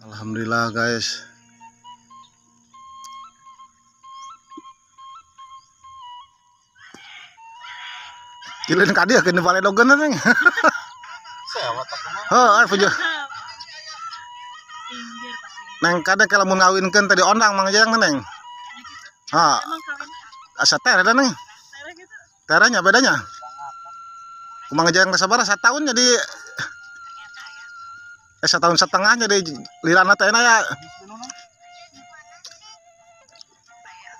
Alhamdulillah, guys. Kilin ka dia kena balik dogen teh. Heuh, pujo. Pinggir pasti. Neng, kadang kalau mau ngawinkeun tadi ondang Mang Jang, Neng. Ha, Emang kawin asa teh ada, Neng. tereh gitu. Teranya bedanya. Ku Mang Jang teh sabaraha satahun jadi setahun setengah jadi lilana teh ya. Saya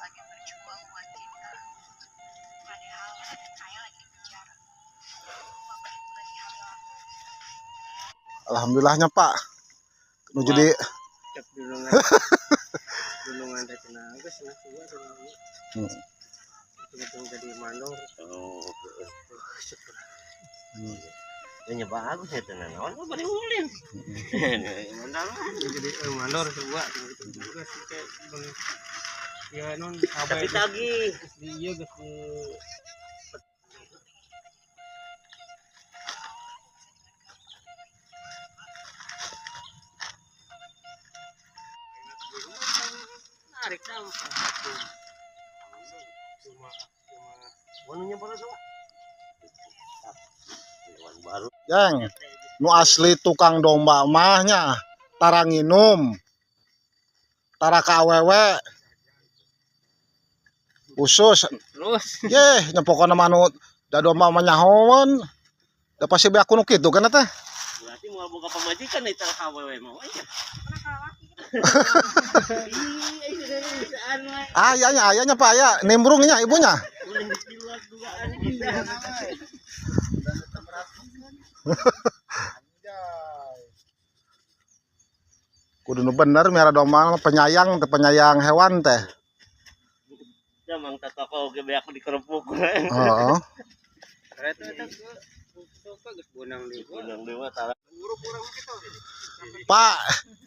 lagi berjuang buat cinta. Padahal saya lagi di penjara. Bapak ibu lagi hamil aku. Alhamdulillahnya, Pak. Nu jadi Cek dulungan. Dulungan teh cenah geus cenah tua cenah. Itu jadi mandor. Oh, Syukur. Ya bagus ya tenan. Naon bari ulin. Mandor. Jadi mandor tua gitu juga sih kayak bang ya non Tapi tagih. Geus di ieu geus di. Tarik sama satu. Cuma cuma Wanunya baru sama. Hewan baru. Jang, nu asli tukang domba mah nya tara nginum. Tara ka awewe. Khusus terus ye nya pokona mah nu da domba mah nyahoeun. Da pasti beak nu kitu kan teh. Berarti mau buka pamajikan nih tara ka awewe mah. Iya. Iya, bisaan mah. Ayahnya, ayahnya Pak, aya nimbrungnya ibunya. Ulah di luar dugaan bisa. Kudu nu bener miara domba mah penyayang teh, penyayang hewan teh. Ya mang toko oge beak dikerupuk. Heeh. Kereta eta ke geus bonang deui. Undang dewa tara. Pak,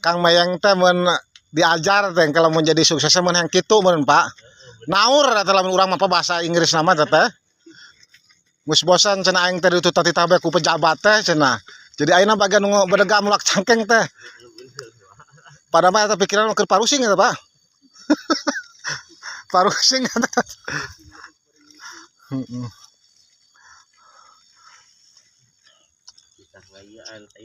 Kang Mayang teh mun diajar teh kalau mau jadi sukses mun yang kitu mun, Pak. Naur eta lamun urang mah apa bahasa Inggris nama teh teh. Geus bosan cenah aing teh ditutup titah ku pejabat teh cenah. Jadi ayeuna bagian nu bedega mulak cangkeng teh. Pada mah eta pikiran keur parusing eta, Pak. Parusing eta. Heeh. Kita ngayaan.